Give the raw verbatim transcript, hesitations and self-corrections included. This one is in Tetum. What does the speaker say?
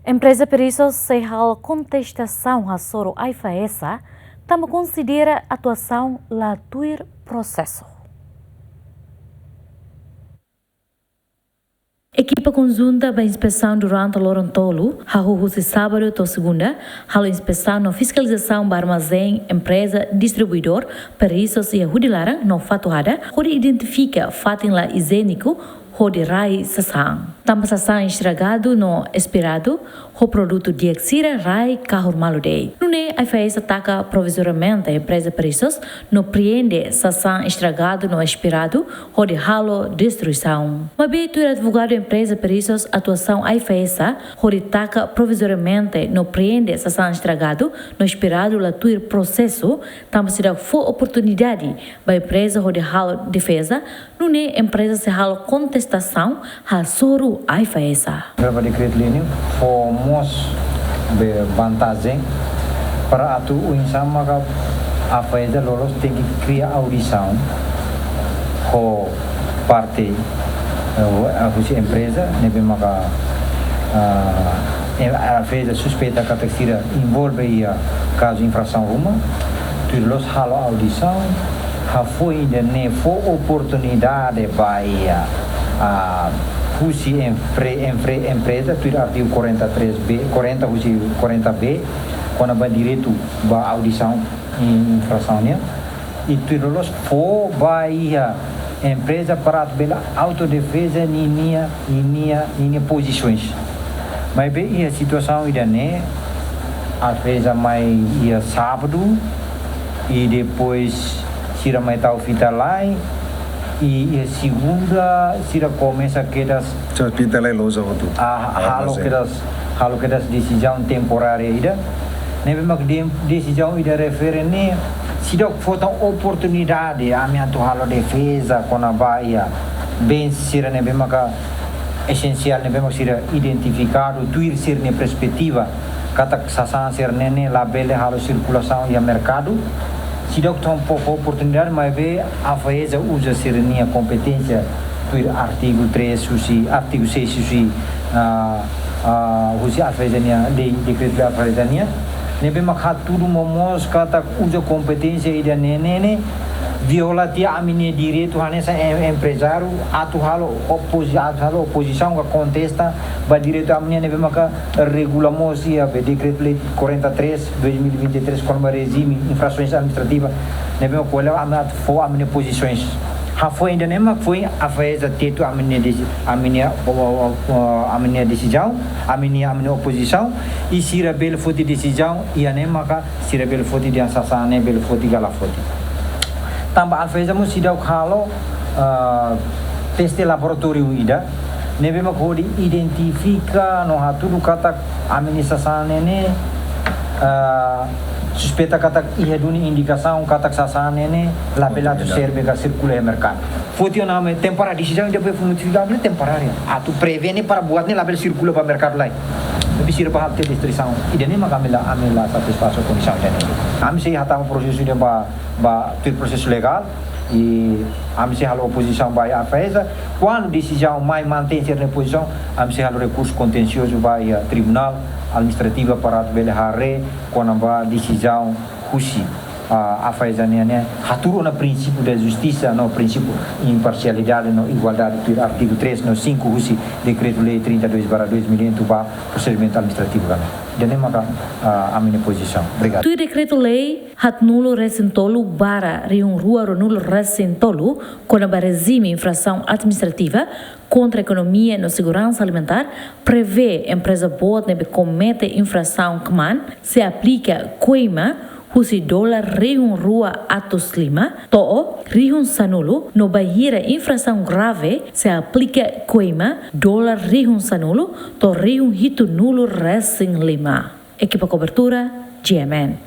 Empreza Perissos sei halo kontestasaun hasoru AIFAESA, tanba konsidera atuasaun la tuir prosesu. Ekipa konjunta ba inspesaun durante loron tolu, hahú husi sábadu to'o segunda, halo inspesaun no fiskalizasaun ba armazén, empreza, distribuidór, Perissos iha Hudi Laran no Fatuhada, hodi identifika fatin la ijiéniku, hodi rai sasán. Tanba sasán estragadu no espiradu, ho produtu di'ak sira rai kahur malu de'it. Nune'e AIFAESA taka provizoriamente empreza Perissos no priende sasán estragadu no espiradu hodi halo destruisaun. Maibé tuir advogadu empreza Perissos, atuasaun AIFAESA hodi taka provizoriamente no priende sasán estragadu no espiradu la tuir prosesu, tanba seidauk fó oportunidade ba empreza hodi halo defeza, nune'e empreza sei halo kontestasaun hasoru AIFAESA. Ba dekretu-lei ne'e fó mós be vantajen para atu oinsá maka AIFAESA loloos tenke kria audisaun ho parte, eh, husi empreza ne'ebé maka, ah, em-, AIFAESA suspeita katak sira envolve iha kazu infrasaun ruma, tuir loloos halo audisaun, hafoin ida-ne'e fó oportunidade ba iha, ah, husi empre-, empre-, empreza, tuir artigu quarenta e três B, quarenta husi quarenta B, kona-ba direitu ba audisaun infrasaun nian. I tuir loloos fó ba iha empreza para atu bele autodefeza ninia, ninia, ninia pozisaun. Maibé iha situasaun ida-ne'e, AIFAESA mai iha sábadu, i depois sira mai tau fita lai, i iha segunda sira komesa kedas. Sira fita lai loja hotu. Ah, halo armazén. Kedas, halo kedas desizaun temporária ida. Ne'ebé mak de-, desizaun ida refere ne'e, seidauk fó tan oportunidade ami atu halo defeza kona-ba iha bens sira ne'ebé maka esensiál, ne'ebé mak sira identifikadu tuir sira-nia perspetiva katak sasán sira-ne'e ne'e labele halo sirkulasaun iha merkadu. Seidauk tan fó oportunidade, maibé AIFAESA uza sira-nia kompeténsia tuir artigu três husi, artigu seis husi, ah, ah, husi AIFAESA nian, de-, dekretu-lei AIFAESA nian. Ne'ebé mak hatudu momoos katak uza kompeténsia ida-ne'e ne'e, ne'e viola tiha ami-nia direitu hanesan em-, emprezáriu atu halo opozi-, atu halo opozisaun ka kontesta ba direitu ami-nian ne'ebé maka regula mós iha be dekretu-lei quarenta e três dois mil e vinte e três kona-ba rejime infrasoens administrativa, ne'ebé mak ko'alia ami atu fó ami-nia pozisaun. Hafoin ida-ne'e mak foin AIFAESA tetu ami-nia desi-, ami-nia, o, o, o, ami-nia desizaun, ami-nia, ami-nia opozisaun, i sira bele foti desizaun, i ida-ne'e maka sira bele foti dehan sasán ne'e bele foti ka la foti. Tanba AIFAESA mós seidauk halo, ah, teste laboratóriu ida, ne'ebé mak hodi identifika no hatudu katak ami-nia sasán ne'e ne'e, ah, suspeita katak iha duni indikasaun katak sasán ne'e ne'e labele atu serve ka sirkula iha merkadu. Foti ona ami temporária, desizaun ida be fó notifikadu ne'e temporária. Atu prevene para buat ne'e labele sirkula ba merkadu lai. Tapi sira ba halo tiha destruisaun. Ida-ne'e maka ami la, ami la satisfás ho kondisaun ida-ne'e. Ami sei hatama prosesu ida ba, ba tuir prosesu legál. I ami sei halo opozisaun ba AIFAESA. Kuandu desizaun mai mantein sira-nia pozisaun, ami sei halo rekursu kontensiozu ba iha Tribunál Administrativa para atu bele haree kona-ba desizaun husi, ah, AIFAESA nian ne'e hatuur ona prinsípiu da justisa no prinsípiu imparsialidade no igualdade tuir artigu três no cinco husi Dekretu-Lei trinta e dois barra dois mil e um ba prosedimentu administrativu kami. Ida-ne'e maka, ah, ami-nia pozisaun. Obrigadu. Tuir Dekretu-Lei haatnulu resin tolu barra rihun rua ruanulu resin tolu, kona-ba rejime infrasaun administrativa kontra ekonomia no seguransa alimentár, prevee empreza boot ne'ebé komete infrasaun kmaan sei aplika koima husi dolar rihun rua atus lima to'o rihun sanulu, no bainhira infrasaun grave sei aplika koima dolar rihun sanulu to'o rihun hitunulu resin lima. Ekipa kobertura, G M N.